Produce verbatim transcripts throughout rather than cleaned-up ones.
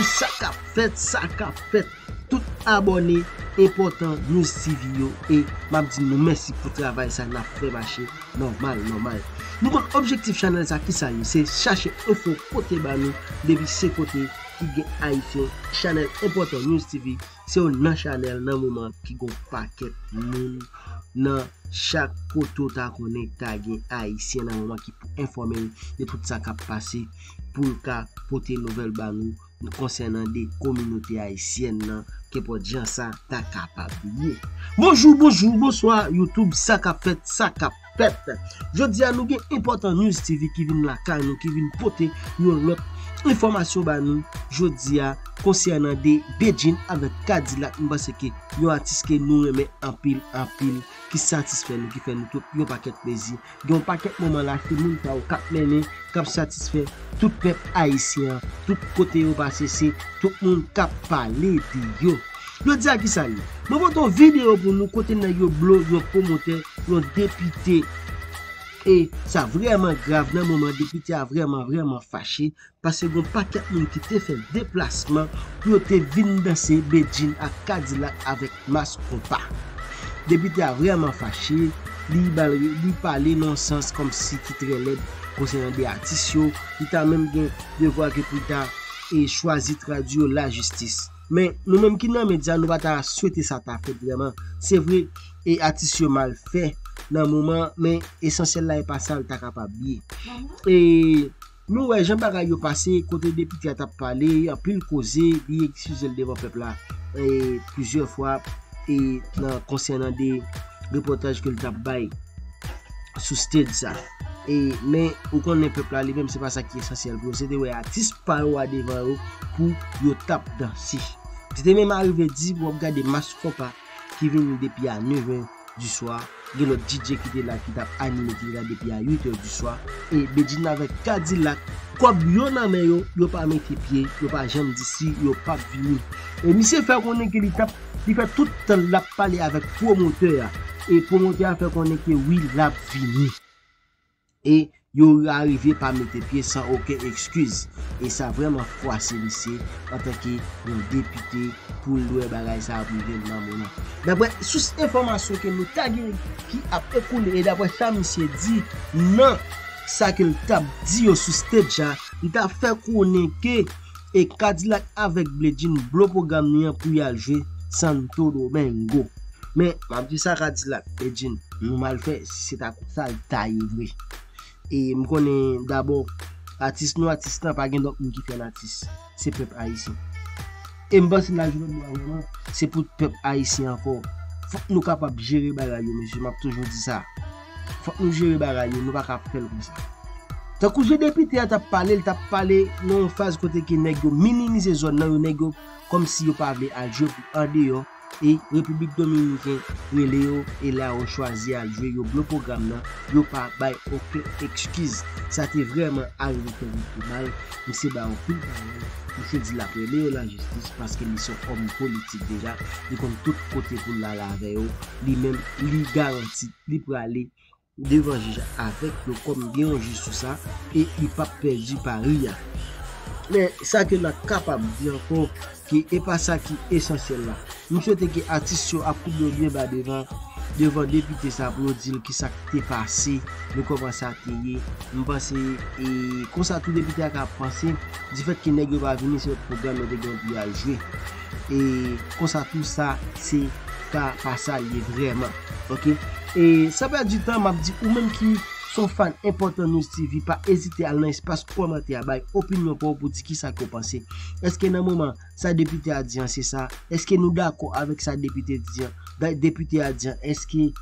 Sa k ap fèt, sa k ap fèt. Tout abòne Enpòtan News T V yo, e m ap di nou mèsi pou travay sa n ap fè mache nòmal, nòmal. Nou konn objektif chanèl sa ki sa ye, se chache enfo pote ba nou depi se kote ki gen Ayisyen. Chanèl Enpòtan News T V se youn nan chanèl nan moman ki gon pakèt moun nan chak kote w ta konnen ta gen Ayisyen nan moman ki pou enfòme l de tout sa k ap pase, pou l ka pote nouvèl ba nou konsènan de kominote ayisyèn nan, kenpòt jan sa ta kapab ye. Bonjou, bonjou, bonswa YouTube, sa k ap fèt, sa k ap fèt. Jodi a nou gen Enpòtan News T V ki vin lakay nou, ki vin pote yon lòt enfòmasyon ba nou jodi a konsènan de Bedjine avèk Kadilak. M panse ke yon atis ke nou renmen anpil, anpil, ki satisfè nou, ki fè nou tout yon pakèt plezi. Gen yon pakèt moman la, se moun sa yo k ap mennen, k ap satisfè tout pèp ayisyen an. Tout kote yo pase, se tout moun k ap pale de yo. Jodi a ki sa l ye? Mwen pote yon videyo pou nou kote nèg yo blo yon pwomotè, yon depite. E sa vrèman grav nan moman depite a vrèman, vrèman fache. Paske gon pakèt moun ki te fè deplasman pou yo te vin danse Bedjine ak Kadilak avèk Mass Konpa. Depite a vrèman fache, li ba l, li pale nan yon sans kòmsi ki trè lèd konsènan de atis yo, li ta menm gen devwa ke pou l ta e chwazi tradui yo lajistis. Men nou menm ki nan medya, nou pa ta swete sa ta fèt vrèman. Se vre, e atis yo mal fè nan moman, men esansyèl la e pa sa l ta kapab ye. E nou wè jan bagay yo pase, kote depite a t ap pale, anpil koze, li eskize l devan pèp la e plizyè fwa e nan konsènan de repòtaj ke l t ap bay sou stage sa. E men ou konnen pèp la li menm se pa sa ki esansyèl pou yo, se te wè atis pa yo a devan yo pou yo t ap danse. Li te menm arive di pou w ap gade Mass Konpa ki vini depi a nèf è di swa. Gen lòt D J ki te la ki t ap anime ki te la depi a uit è di swa. E Bedjine avèk Kadilak, kòb yo nan men yo, yo pa mete pye, yo pa janm di si yo p ap vini. E misye fè konnen ke li t ap, li fè tout tan l ap pale avèk pwomotè a. E pwomotè a fè konnen ke wi, l ap vini. E yo arive pa mete pye san okenn ekskiz. E sa vrèman fwase misye antanke yon depite pou l wè bagay sa ap rive l nan moman. Daprè sous enfòmasyon ke nou ta gen ki ap ekoule e daprè sa misye di nan sa ke l t ap di yo sou stage a, li ta fè konnen ke e Kadilak avèk Bedjine blo pwogram li an pou y al jwe Santo Domingo. Men m ap di sa Kadilak, Bedjine, nou mal fè, si se ta konsa l ta ye vre. E m konnen dabò, atis nou, atis lan, pa gen lòt moun ki fè l atis. Se pèp ayisyen. E m panse lajounen mwa vrèman, se pou pèp ayisyen ankò. Fòk nou kapab jere bagay yo, mesye, m ap toujou di sa. Fòk nou jere bagay yo, nou pa ka ap fè l konsa. Tankou jan depite a t ap pale, l t ap pale nan yon faz kote ke nèg yo minimize zòn nan, yo nèg yo kòmsi yo pa vle al jwe pou andeyò, e Repiblik Dominiken rele yo, e la yo chwazi al jwe, yo blo pwogram nan, yo pa bay okenn ekskiz. Sa te vrèman arive fè misye mal, misye bay anpil pawòl, misye di l ap rele yo lajistis paske li se yon òm politik deja, li konn tout kote pou l ale avè yo, li menm, li garanti, li prale devan jij avèk yo kòm gen yon jij sou sa, e li p ap pèdi pari a. Men sa ke n ap kapab di ankò, ke e pa sa ki esansyèl la. M swete ke atis yo ap koube yo byen ba devan, devan depite sa pou yo di l kisa k te pase, nan kòman sa te ye. M panse, e konsa tou depite a ka panse, difèt ke nèg yo pa vini, se lòt pwogram yo te gen pou y al jwe. E konsa tou sa, se ka pa sa l ye vrèman. Oke? E san pèdi tan, m ap di ou menm ki se yon fan Enpòtan News T V, pa ezite al nan espas kòmantè a, bay opinyon pa w pou di kisa ke w panse. Èske nan moman sa depite a di an se sa? Èske nou dakò avèk sa depite di an? Da-, depite a di an, èske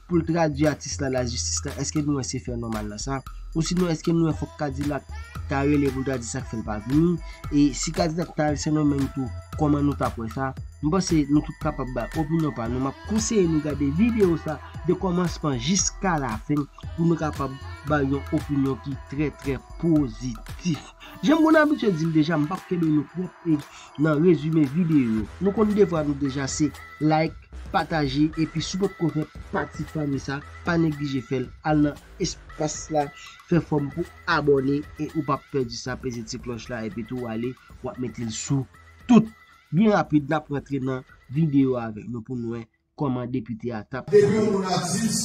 pou l tradui atis la lajistis la, èske nou wè se fè nòmal nan sa? Ou sinon, èske nou wè fòk Kadilak ta rele pou l ta di sa k fè l pa vini? E si Kadilak ta al Sendomeng tou, kòman nou t ap wè sa? M panse nou tout kapab bay opinyon pa nou. M ap konseye nou gade videyo sa de kòmansman jiska lafen pou nou kapab bay yon opinyon ki trè, trè pozitif. Jan m konn abitye di l deja, m p ap kenbe nou twòp e nan rezime videyo. Nou konn devwa nou deja, se like, pataje, epi si w potko fè pati fanmi sa, pa neglije fè l. Al nan espas la, fè fòm pou abòne e ou p ap pèdi sa, peze ti klòch la, epi tou ale, w ap mete l sou tout. Byen rapid, n ap rantre nan videyo avèk nou pou nou wè kòman depite a t ap. Depi yon moun atis,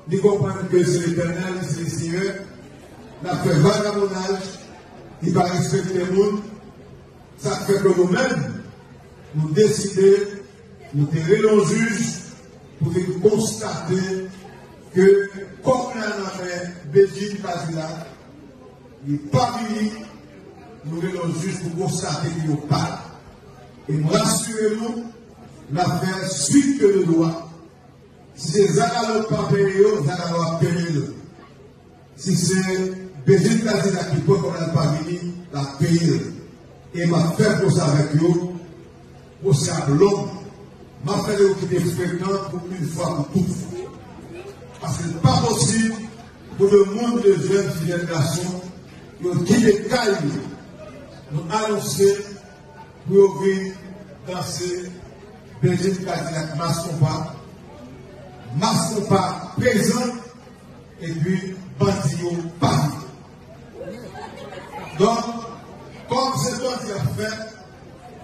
li konprann ke se Letènèl, li se Senyè, l ap fè vagabonnaj, li pa respekte moun. Sa k fè ke nou menm, nou deside, nou te rele yon jij pou vin konstate ke kòb la nan men Bedjine Cadillac, li pa vini, nou rele yon jij pou konstate ke yo pa la. E m rasire nou, n ap fè swit ke de dwa. Si se Zagalo k pa peye yo, Zagalo ap peye yo. Si se Bedjine Cadillac ki pran kòb la, l pa vini, l ap peye l. E m ap fè pwosè avèk yo. Pwosè ap long. M ap fè de yo kite frekan pou yon fwa pou tout. Paske l pa posib pou de moun, de jèn fi, jèn gason, yo kite kay yo. Nou anonse pou yo vin danse Bedjine Cadillac Mass Konpa. Mass Konpa prezan, epi bandi yo pa vini. Donk, kòm se bandi ap fèt,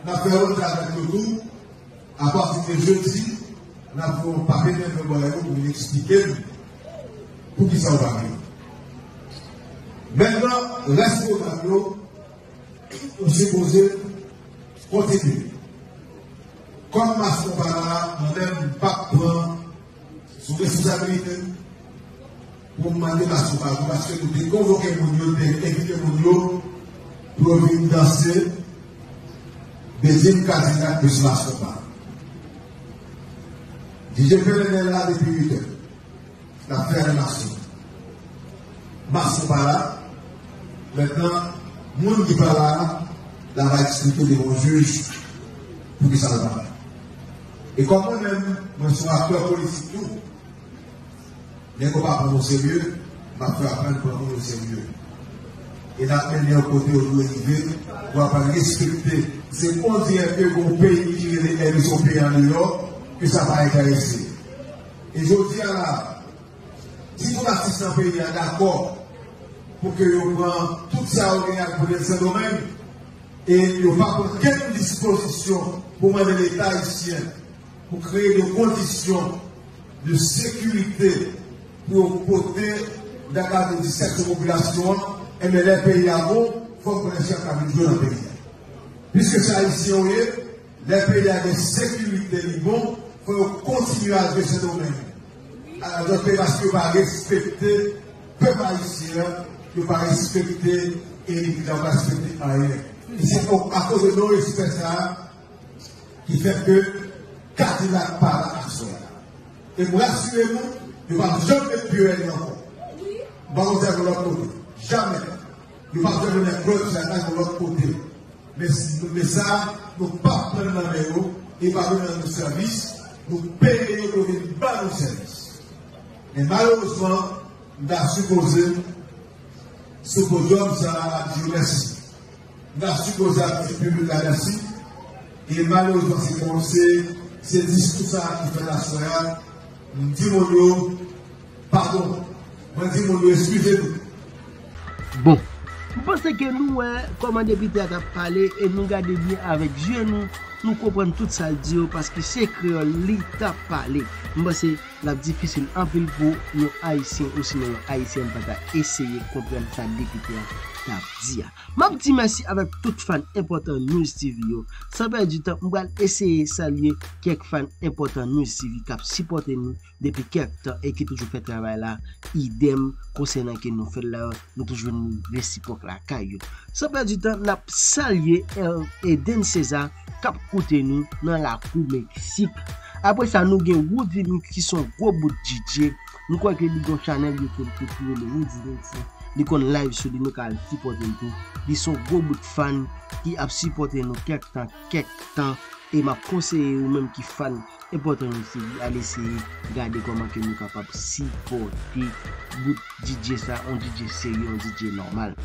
n ap fè randevou avèk yo tou. Apati de jedi, n ap fè yon papye nèg nan bò yo pou vin eksplike n poukisa yo pa vini. Mentnan, rès pwogram yo, nou sipoze kontinye. Kòm Mass Konpa la, mwen menm, m p ap pran sou responsabilite m pou m mande Mass Konpa pou, paske nou te konvoke moun yo, nou te envite moun yo pou yo vin danse Bedjine Cadillac plis Mass Konpa. DJ Pèlenen la depi uit è. N ap fè animasyon. Mason pa la. Mentnan, moun ki pa la a, l ap eksplike devan yon jij poukisa l pa la. E kòm mwen menm, mwen se yon aktè politik tou, nèg yo pa pran m oserye, m ap fè aprann pran moun oserye. E n ap mennen yo kote yo dwe rive, pou aprann respekte. Se on dirè ke gon peyi ki rele Èl, se yon peyi andeyò, ke sa pa enterese. E jodi a la, si tout atis nan peyi a dakò pou ke yo pran tout sa yo genyen ak Brillant Sendomeng, e yo pa pran kenn dispozisyon pou mande Leta ayisyen pou kreye de kondisyon de sekirite pou yo pote Dakar disèt sou popilasyon an, enben lè peyi a bon, fòk Brillant Sendomeng vin jwe nan peyi a. Piske se ayisyen yo ye, lè peyi a gen sekirite, li bon, fò yo kontinye al jwe Sendomeng. Alò, paske yo pa respekte pèp ayisyen an, yo pa respekte elit la, yo pa respekte anyen. E se akoz de non respè sa a ki fè ke Kadilak pa la aswè a. E m rasire nou, yo p ap janm met pye yo ankò. M pa konn sa yon lòt kote. Jamè. Yo p ap janm met klòt sa nan yon lòt kote. Men, men sa, nou p ap pran nan men yo, e pa vin rann nou sèvis, nou peye yo pou vin ban nou sèvis. Men malerezman, m ta sipoze, sou podyòm sa a, ap di yo mèsi. M ta sipoze ap di piblik la mèsi, e malerezman, se kon se, se diskou sa a ki fèt aswè a, m di moun yo, padon. Mwen di moun yo eskize nou. Bon, m panse ke nou wè kòman depite a t ap pale e nou gade byen avèk zye nou, nou konprann tout sa l di yo, paske se kreyòl li t ap pale. M panse l ap difisil anpil pou yon Ayisyen osinon yon Ayisyèn pa ta eseye konprann sa depite a t ap di a. M ap di mèsi avèk tout fan enpòtan News T V yo. San pèdi tan, m pral eseye salye kèk fan enpòtan News T V k ap sipòte nou depi kèk tan e ki toujou fè travay la, idèm konsènan ke nou fè l la, nou toujou jwenn resipwòk lakay yo. San pèdi tan, n ap salye, eh, Eden César k ap koute nou nan lakou Meksik. Apre sa, nou gen Woody Mix ki se yon gwo bout D J. M kwè ke li gen yon chanèl YouTube tou ki rele Woody Mix. Li konn live sou li, nou ka al sipòte l tou. Li se yon gwo bout fan ki ap sipòte nou kèk tan, kèk tan. E m ap konseye ou menm ki fan Enpòtan Music, al eseye gade kòman ke nou kapab sipòte bout D J sa, yon D J serye, yon D J nòmal.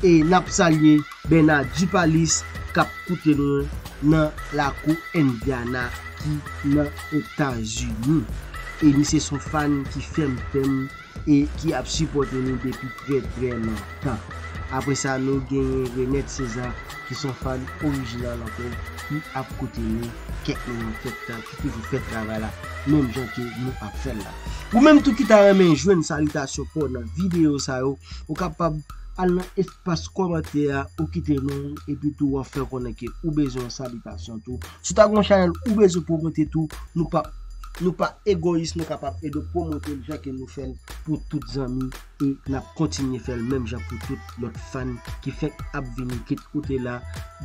E n ap salye Bernard Dupalis k ap koute nou nan lakou Indiana ki nan Etazini. E misye se yon fan ki fèm fèm e ki ap sipòte nou depi trè, trè lontan. Apre sa, nou genyen Renette César, ki se yon fan orijinal ankò, ki ap koute nou kèk moman fèt tan, ki toujou fè travay la, menm jan ke nou ap fè l la. Ou menm tou ki ta renmen jwenn salitasyon pa w nan videyo sa yo, ou kapab al nan espas kòmantè a, ou kite non, epi tou w ap fè konnen ke ou bezwen yon salitasyon tou. Si w ta gen yon chanèl ou bezwen pwomote tou, nou pa, nou pa egoyis, nou kapab ede w pwomote l jan ke nou fè l pou tout zanmi, e n ap kontinye fè l menm jan pou tout lòt fan ki fèk ap vini, kit ou te la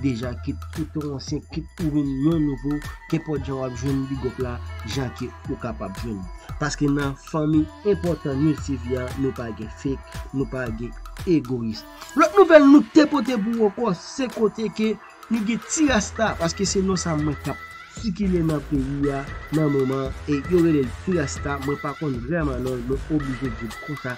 deja, kit ou te ansyen, kit ou vin yon nouvo, kenpòt jan w ap jwenn big up la, jan ke ou kapab jwenn. Paske nan fanmi Enpòtan News T V a, nou pa gen fake, nou pa gen egoyis. Lòt nouvèl nou te pote pou ou ankò, se kote ke nou gen Ti Rasta, paske se non sa mwen k ap sikile nan peyi a nan moman, e yo rele l Ti Rasta, mwen pa konn vrèman non l, mwen oblije di l konsa,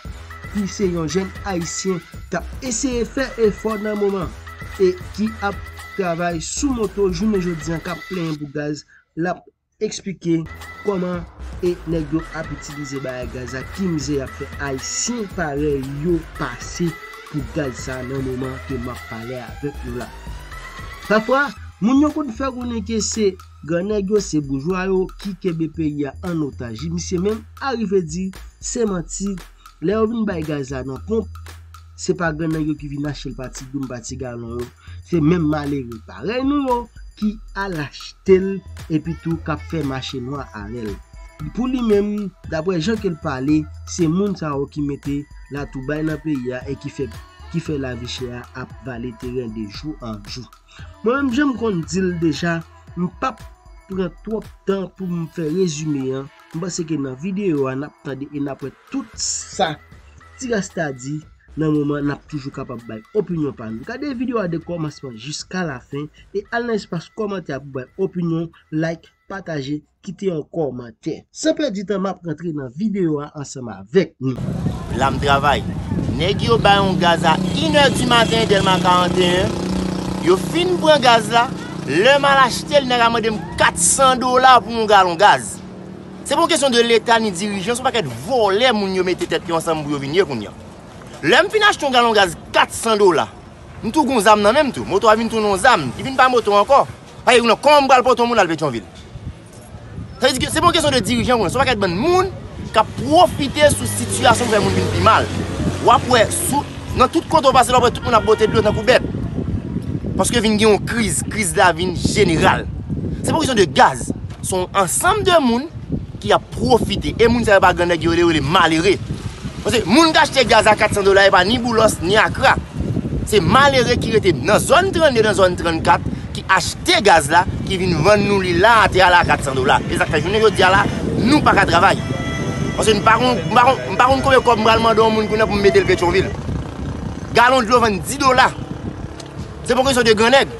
ki se yon jèn ayisyen k ap eseye fè efò nan moman, e ki ap travay sou moto jounen jodi an, k ap plenyen pou gaz, l ap eksplike kòman e nèg yo ap itilize bagay gaz la, ki mizè y ap fè ayisyen parèy yo pase pou gaz sa nan moman ke m ap pale avèk nou la. Pafwa, moun yo konn fè konnen ke se gran nèg yo, se boujwa yo ki kenbe peyi a an otaj. Misye menm arive di se manti, lè yo vin bay gaz la nan ponp, se pa gran nèg yo ki vin achte l pa ti goud, pa ti galon yo. Se menm malere parèy nou yo ki al achte l epi tou k ap fè mache nwa avè l. Pou li menm, daprè jan ke l pale, se moun sa yo ki mete latoubay nan peyi a e ki fè, ki fè lavi chè a ap vale teren de jou an jou. Mwen menm, jan m konn di l deja, m p ap pran twòp tan pou m fè rezime an. M panse ke nan videyo a, n ap tande e n ap wè tout sa Ti Rasta di. Nan moman, n ap toujou kapab bay opinyon pa nou. Gade videyo a de kòmansman jiska lafen e al nan espas kòmantè a pou bay opinyon, like, pataje, kite yon kòmantè. San pèdi tan, m ap rantre nan videyo a ansanm avèk nou. La m travay. Nèg yo bay yon gaz a inè di maten, Dèlma karannteyen. Yo fin pran gaz la. Lè m al achte l, nèg la mande m kat san dola pou yon galon gaz. Se pa yon kesyon de Leta ni dirijan, se yon pakèt vòlè moun yo mete tèt yo ansanm pou yo vin ye kounye a. Lè m fin achte yon galon gaz kat san dola, m tou gon zam nan men m tou. Moto a vin tounen yon zam. Li vin pa moto ankò. Paske kounye a, kòman m pral pote yon moun al Petyonvil? Sa vle di ke se pa yon kesyon de dirijan, kounye a, se yon pakèt bann moun k ap pwofite sou sitiyasyon pou fè moun vin pi mal. W ap wè, sou, nan tout kote w pase la, w ap wè tout moun ap bote dlo tankou bèt. Paske vin gen yon kriz, kriz la vin jeneral. Se pa yon kesyon de gaz. Se yon ansanm de moun ki ap pwofite. E moun sa yo pa gran nèg, yo rele, yo rele malere. Paske moun k achte gaz a kat san dola, e pa ni Boulos, ni Akra. Se malere ki rete nan zòn trannde, nan zòn trannkat, ki achte gaz la, ki vin vann nou li la atè a la a kat san dola. E sa k fè jounen jodi a la, nou pa ka travay. Paske m pa konn, m pa konn, m pa konn konbyen kòb m pral mande yon moun kounye a pou m mete l Petyonvil. Galon dlo vann dis dola. Se pa kesyon de gran nèg.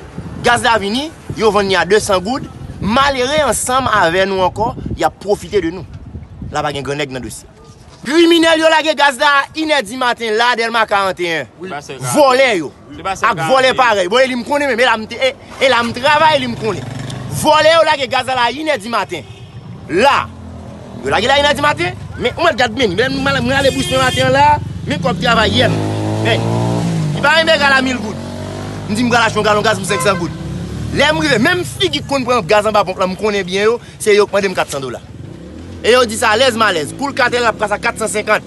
Gaz la vini, yo vann li a de san goud. Malere ansanm avè nou ankò, y ap pwofite de nou. La pa gen gran nèg nan dosye. Kriminèl yo lage gaz la a inè di maten la, Dèlma karannteyen. Wi. Vòlè yo. Ak vòlè parèy. Bon, e li m konnen menm, e la m te, e, e la m travay, li m konnen. Vòlè yo lage gaz la a inè di maten. La. Yo lage la inè di maten, men ou mèt gad men, men mwen, mwen ale bous mwen maten an la, men kòb travayè m. Men, li pa menm egal a mil goud. M di m pral achte yon galon gaz pou senk san goud. Lè m rive, menm figi k konn pran gaz anba ponp lan, m konnen byen yo, se yo k mande m kat san dola. E yo di sa alèz malèz. Kou l katèl, l ap pase a kat san senkant.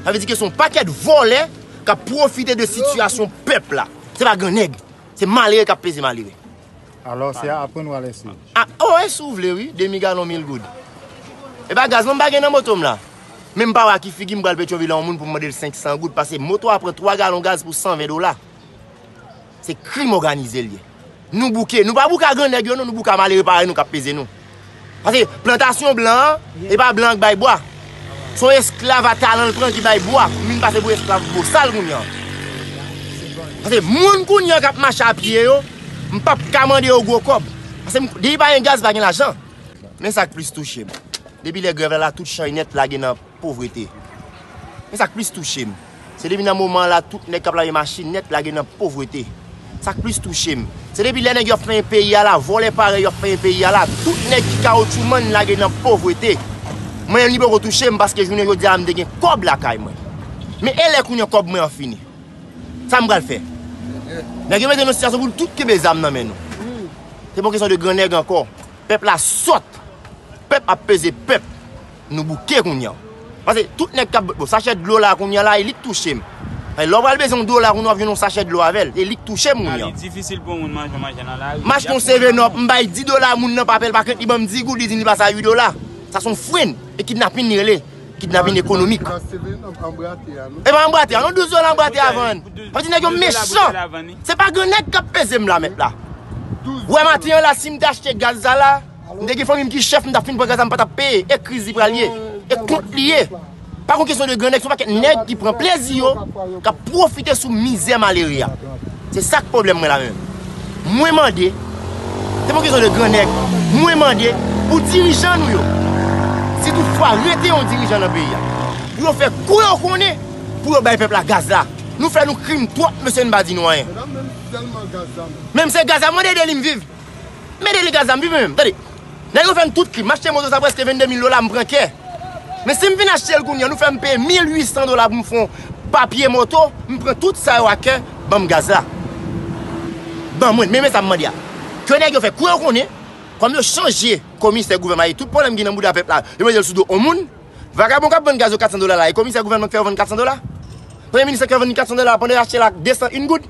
Sa vle di ke se yon pakèt vòlè k ap pwofite de sitiyasyon pèp la. Se pa gran nèg. Se malere k ap peze malere. Alò, se a aprann w alèse. A, o, e si w vle, wi. Demi galon mil goud. E pa gaz non m pa gen nan moto m la. Men m pa wè a ki figi m pral Petyonvil a yon moun pou m mande l senk san goud, paske moto a pran twa galon gaz pou san ven dola. Se krim òganize l ye. Nou bouke. Nou pa bouke a gran nèg yo, non, nou bouke a malere parèy nou k ap peze nou. Paske plantasyon blan an, e pa blan an k bay bwa. Se yon esklav a talan l pran ki bay bwa. M vin pase pou esklav bosal kounye a. Paske moun kounye a k ap mache a pye yo, m p ap ka mande yo gwo kòb. Paske m, depi pa gen gaz, pa gen lajan. Men sa k plis touche m. Depi lè grèv la, la tout chay nèt lage nan povrete. Men sa k plis touche m. Se depi nan moman la, tout nèg k ap lave machin nèt lage nan povrete. Sa k plis touche m. Se depi lè nèg yo ap fè peyi a la, vòlè parèy yo ap fè peyi a la, tout nèg ki kawotchoumann lage nan povrete. Mwen menm li poko touche m paske jounen jodi a m te gen kòb lakay mwen. Men e lè kounye a kòb mwen an fini. Sa m pral fè? Nèg yo mete nou nan sitiyasyon pou nou tout kenbe zam nan men nou. Se pa yon kesyon de gran nèg ankò. Pèp la sòt. Pèp ap peze pèp. Nou bouke kounye a. Paske tout nèg k ap, bon, sachè dlo la kounye a la, e li k touche m. Lè w pral bezwen yon dola kounye a, w ap jwenn yon sachè dlo avè l. E li k touche m kounye a. Li difisil pou moun manje, manje nan lari. M achte yon seven up, m bay dis dola moun nan pa pè l, pa krent li ban m dis goud, li di m li pase a uit dola. Sa se yon frenn. E kidnapin li rele. Kidnapin ekonomik. E pa anbrate a, non, douz dola anbrate a vann. Sa vle di nèg yo mechan. Se pa gran nèg k ap peze m la, mèt la. Ou wè maten an la, si m te achte gaz sa la, m te gen fanmi m ki chèf, m t ap fin pran gaz la, m pa t ap peye. E kriz li pral ye. E kont li ye. Pa gon kesyon de gran nèg, se yon pakèt nèg ki pran plezi yo, k ap pwofite sou mizè malere a. Se sa k pwoblèm mwen la menm. Mwen mande, se pa kesyon de gran nèg, mwen mande pou dirijan nou yo, si toutfwa rete yon dirijan nan peyi a, pou yo fè kou yo konnen, pou yo bay pèp la gaz la. Nou fè nou krim twòp, mesye, n pa di nou anyen. Menm se gaz la, mwen ede li m viv. M ede li gaz la, m viv menm. Tande. Nèg yo fè m tout krim. M achte moto sa prèske vennde mil dola, m pran kè. Men si m vin achte l kounye a, nou fè m peye mil uit san dola pou m fè yon papye moto, m pran tout sa yo a kè, ban m gaz la. Ban mwen, men, men sa m mande a. Ke nèg yo fè kou yo konnen, kòm yo chanje komisè gouvènman, e tout pwoblèm ki nan bouda pèp la, yo mete l sou do yon moun. Vagabon k ap vann gaz yo kat san dola la, e komisè gouvènman k fè yo vann kat san dola? Premye minis la k fè yo vann li kat san dola, pandan yo achte l a de san yon goud?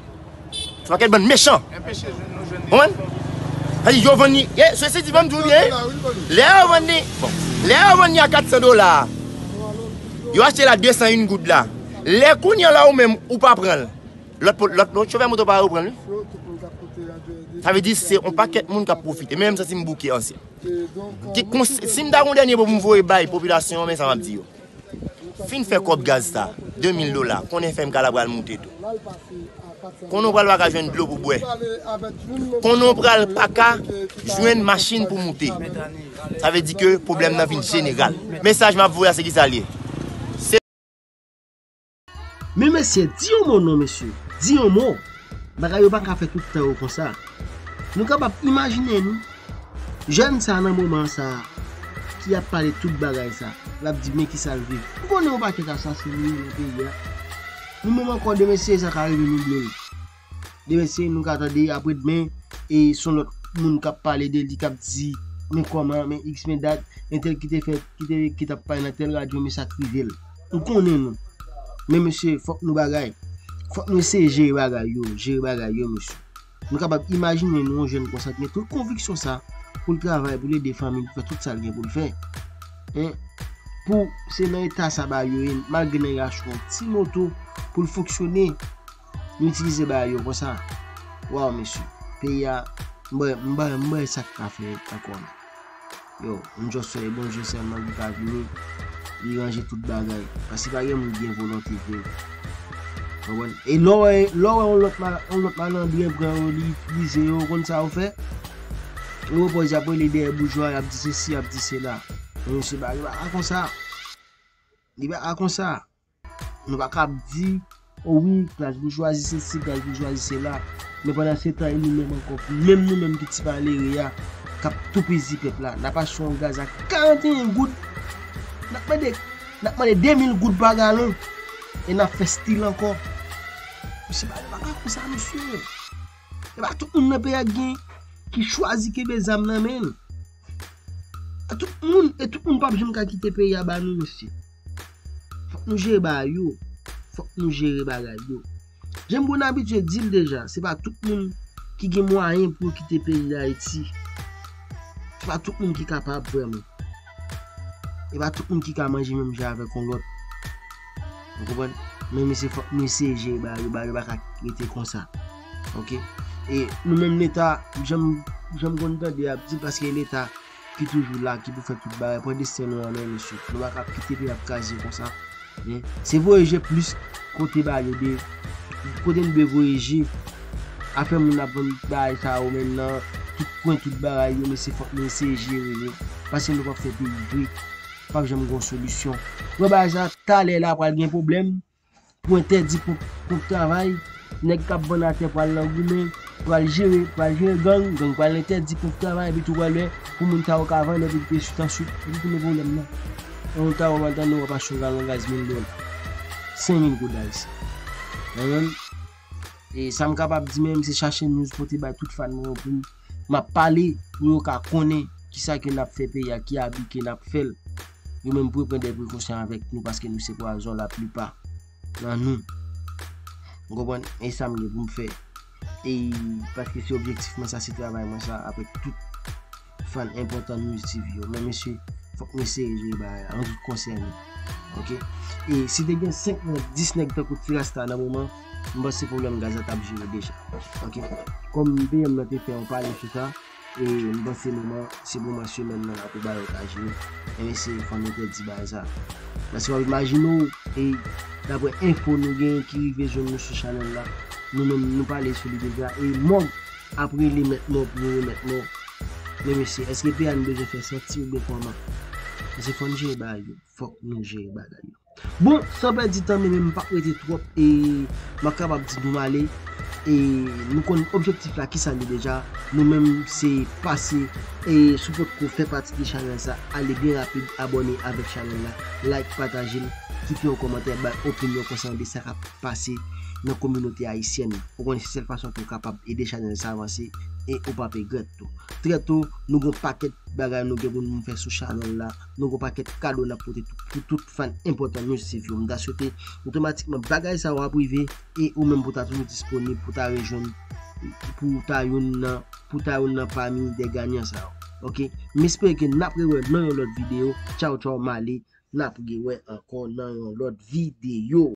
Se pakèt bann mechan. Konprann? Sa di yo vann li, e, sesi di ban m di w byen, lè yo vann li, bon, lè yo vann li a kat san dola, yo achte l a de san yon goud la. Lè kounye a la ou menm ou pa pran l, lòt po-, lòt, lòt chofè moto pa yo pran l, wi. Sa vle di se yon pakèt moun k ap pwofite. Men m santi m bouke ansyen. Ki kons-, si m ta gon dènye mo pou m voye bay popilasyon an, men sa m ap di yo. Fin fè kòb gaz sa, de mil dola, konnen fè m kala pral moute tou. Konnen w pral pa ka jwenn dlo pou bwè. Konnen w pral pa ka jwenn machin pou moute. Sa vle di ke pwoblèm nan vin jeneral. Mesaj m ap voye a se kisa l ye? Se Men mesye, di yon mo non, mesye. Di yon mo. Bagay yo pa ka fè tout tan yo konsa. Nou kapab imajine nou, jèn sa nan moman sa, ki ap pale tout bagay sa, l ap di men kisa l viv. Ou konnen yon pakèt asasen nou nan peyi a. Nou menm ankò demen se sa ka rive nou bliye l. Demen se nou ka tande apre demen, e se yon lòt moun k ap pale de li, k ap di men kòman, men iks, men dat, entèl ki te fè, ki te, ki t ap pale nan tèl radyo, men sa k rive l. Nou konnen nou. Men mesye, fòk nou bagay. Fòk nou eseye jere bagay yo, jere bagay yo, mesye. Nou kapab imajine nou yon jèn konsa ki gen tout konviksyon sa pou l travay, pou l ede fanmi l, pou l fè tout sa l gen pou l fè. Hein? Pou se nan eta sa bagay yo ye, malgre nèg achte yon ti moto pou l fonksyone, nou itilize bagay yo konsa. Waw, mesye. Peyi a, m wè, m wè, m wè sa k ka fèt ankò la. Yo, m just swete Bondye sèlman ki ka vini, li ranje tout bagay. Paske pa gen moun ki gen volonte vre. Konprann? E lè w wè, lè w wè yon lòt ma-, yon lòt malandren pran yo, li itilize yo, ou konn sa yo fè? Yo pòz y ap rele dèyè boujwa, y ap di sesi, y ap di sela. Men mesye, bagay pa ka konsa. Li pa ka konsa. Nou pa ka ap di, o wi, klas boujwazi sesi, klas boujwazi sela. Men pandan se tan, e nou menm ankò, menm nou menm ki ti malere a, k ap toupizi pèp la. N ap achte yon gaz a karanteyen goud. N ap mande, n ap mande de mil goud pa galon. E n ap fè stil ankò. Mesye, bagay pa ka konsa, mesye. E pa tout moun nan peyi a ki gen, ki chwazi kenbe zam nan men l. A tout moun, e tout moun p ap janm ka kite peyi a ba nou, mesye. Fòk nou jere bagay yo. Fòk nou jere bagay yo. Jan m konn abitye di l deja, se pa tout moun ki gen mwayen pou yo kite peyi Dayiti. Se pa tout moun ki kapab vrèman. E pa tout moun ki ka manje menm jan avèk yon lòt. Ou konprann? Men mesye, fòk nou eseye jere bagay yo, bagay yo pa ka rete konsa. Oke? E nou menm Leta, jan m, jan m konn tande y ap di, paske Leta ki toujou la, ki pou fè tout bagay, pran desten nou an men, mesye. Nou pa ka ap kite peyi ap kraze konsa. Hein? Se voye je plis kote bagay yo de, kote n dwe voye je. Afè moun ap vann bagay sa yo menm nan, tout kwen, tout bagay yo, mesye, fòk nou eseye jere yo. Paske nou p ap fè peyi vre. P ap janm gen yon solisyon. Wè bagay sa, talè la pral gen pwoblèm. Pou entèdi pwòp, pwòp travay, nèg k ap vann atè pral nan goumen, pral jere, pral jere gang, gang pral entèdi pwòp travay, epi tou pral wè pou moun sa yo ka vann, epi te sou tan sou, epi pou nou pwoblèm nan. Yon ta w ap tann nou w ap achte yon galon gaz mil dola. Senk mil goud ayisyen. Mwen menm, e sa m kapab di menm, se chache news pote bay tout fan mwen yo pou m, m ap pale, pou yo ka konnen kisa ke n ap fè peyi a, ki abi ke n ap fè l. Yo menm pou yo pran de prekosyon avèk nou, paske nou se pwazon laplipa nan nou. Ou konprann? E sa m gen pou m fè. E paske se objektif mwen, sa se travay mwen sa, avèk tout fan enpòtan News T V yo. Men mesye, fòk nou eseye jere bagay la, nou tout konsène. Oke? E si te gen senk nèg, dis nèg tankou Ti Rasta nan moman, m panse pwoblèm gaz la t ap jere deja. Oke? Kòm P M nan te fè yon pale sou sa, e m panse moman, se moman semèn nan la pou bagay yo ta jere. Men mesye, fò nou entèdi bagay sa. Paske w ap imajine w, e daprè enfo nou genyen ki rive jwenn nou sou chanèl la, nou menm nou pale sou li deja, e mòg ap rele mèt mò pou yo remèt mò. Men mesye, èske peyi a nou bezwen fè santi oubyen kòman? Mesye, fò n jere bagay yo. Fòk nou jere bagay yo. Bon, san pèdi tan, men menm m p ap rete twòp, e m ap kapab di nou m ale. E nou konn objektif la, kisa l ye deja. Nou menm se pase, e si w potko fè pati de chanèl sa, ale byen rapid, abòne avèk chanèl la, like, pataje l, kite yon kòmantè, bay opinyon konsènan de sa k ap pase nan kominote ayisyèn nan. Ou konnen se sèl fason pou w kapab ede chanèl sa avanse e ou p ap regrèt tou. Trè to, nou gon pakèt bagay nou gen pou nou fè sou chanèl la. Nou gon pakèt kado n ap pote tou, pou tout fan enpòtan News T V yo. M ta swete otomatikman bagay sa yo ap rive e ou menm pou ta toujou disponib pou ta rejwenn, pou ta youn nan, pou ta youn nan pami de ganyan sa yo. Oke? M espere ke n ap rewè nan yon lòt videyo. Tchaw, tchaw, m ale. N ap rewè ankò nan yon lòt videyo.